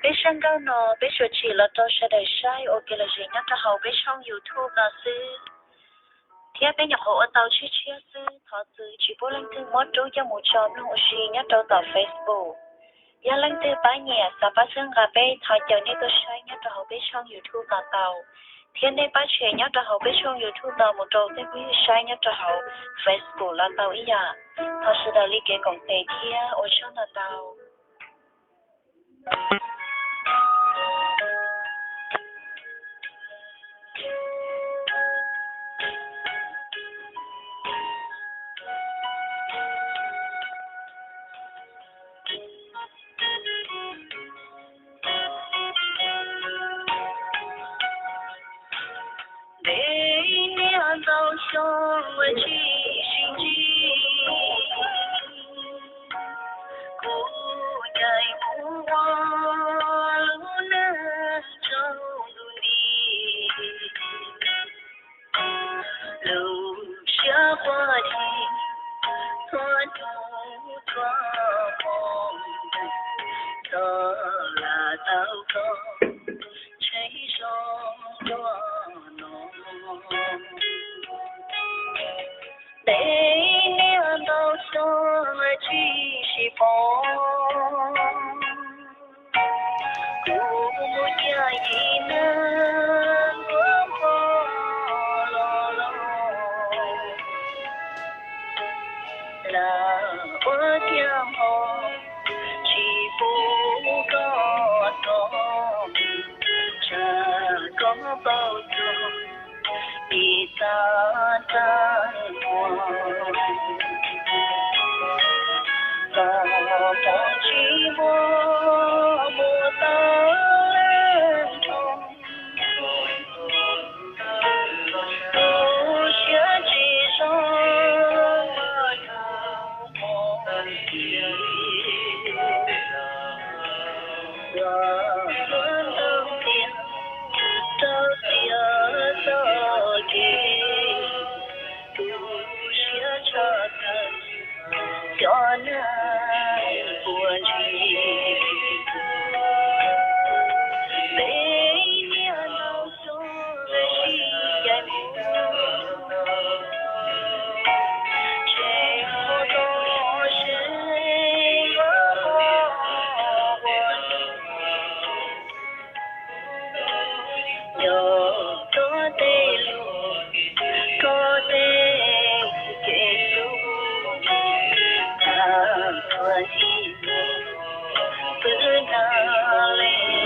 Peb zaj nkauj no peb tsuas tsim los rau sawv daws saib ua kev lom zem nyob rau hauv peb tshooj YouTube no xwb, thiab peb nyuam qhuav ua tau tshiab tshiab xwb. Thov txwv tsis pub leej twg muab rub coj mus tso mloog ua si nyob rau tom Facebook. Yog leej twg pab nyiam xav pab txhawb nqa peb, thov caw nej tuaj saib nyob rau hauv peb tshooj YouTube no tau, thiab nej pab share nyob rau hauv peb tshooj YouTube no mus rau tej phooj ywg saib nyob rau hauv Facebook los tau ib yam. Thov sawv daws li kev koom tes thiab ua tsaug ntau ntau. Ntev niaj ntau xyoo tsis sib ntsib, kuv caij mus ua lub neej tsaus ntuj nti. Lub siab quaj chim txhua hnub txhua hmo, txog lam tau koj tshee zoo dua no. Ntev niaj ntau xyoo tsis sib pom, kuv mus cia yim neeg nquag nquag los los, lam ua tiag hmo tsis pub koj tos, tsam koj paub txog ib txaj tag nrho. Los mus tsis muaj mus tau leej twg, tu siab tsis zoo. Los ntau tias rau tias txoj kev tu siab tshaj tawm cov neeg puas ntsis. Peb niaj ntau xyoo sib yaim mus, tseem muaj koj seb yuav ua li. Nco koj tej lus, koj tej kev hlub, tag txhua ib hnub pw nag leej.